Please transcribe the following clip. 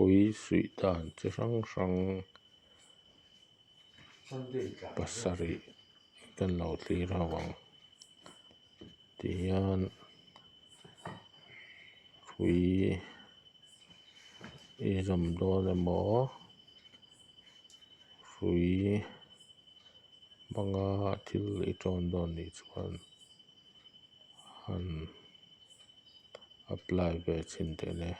Hrui suih dan chi hrang hrang pasarih kan lo thlir ho ang tihian hrui i zawm dawn emaw hrui hmanga thil i tawn dawn nih chuan han apply ve chhin teh le.